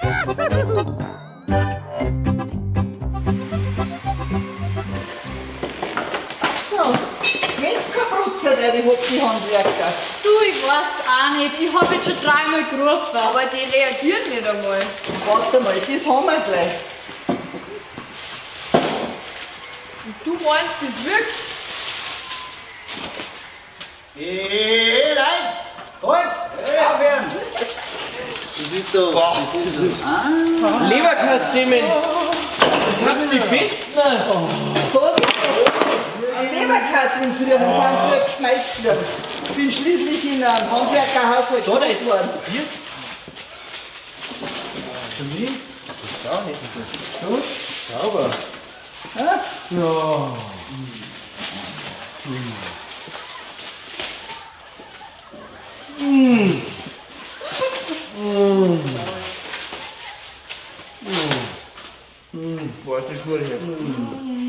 So, wenn's kein Brutzer, der die hab die Handwerker. Du, ich weiß auch nicht. Ich hab jetzt schon dreimal gerufen. Aber die reagieren nicht einmal. Warte mal, das haben wir gleich. Und du meinst, das wirkt? Hey, Leute! Halt! Aufhören! Das ist doch. Das ist Leberkassemen! Das sind die besten! So, die Leberkassen sind sie dann sind sie wieder geschmeißt worden. Ich bin schließlich in einem Handwerkerhaushalt Da, da groß geworden. Hier? sauber. Boah, ist das gut hier.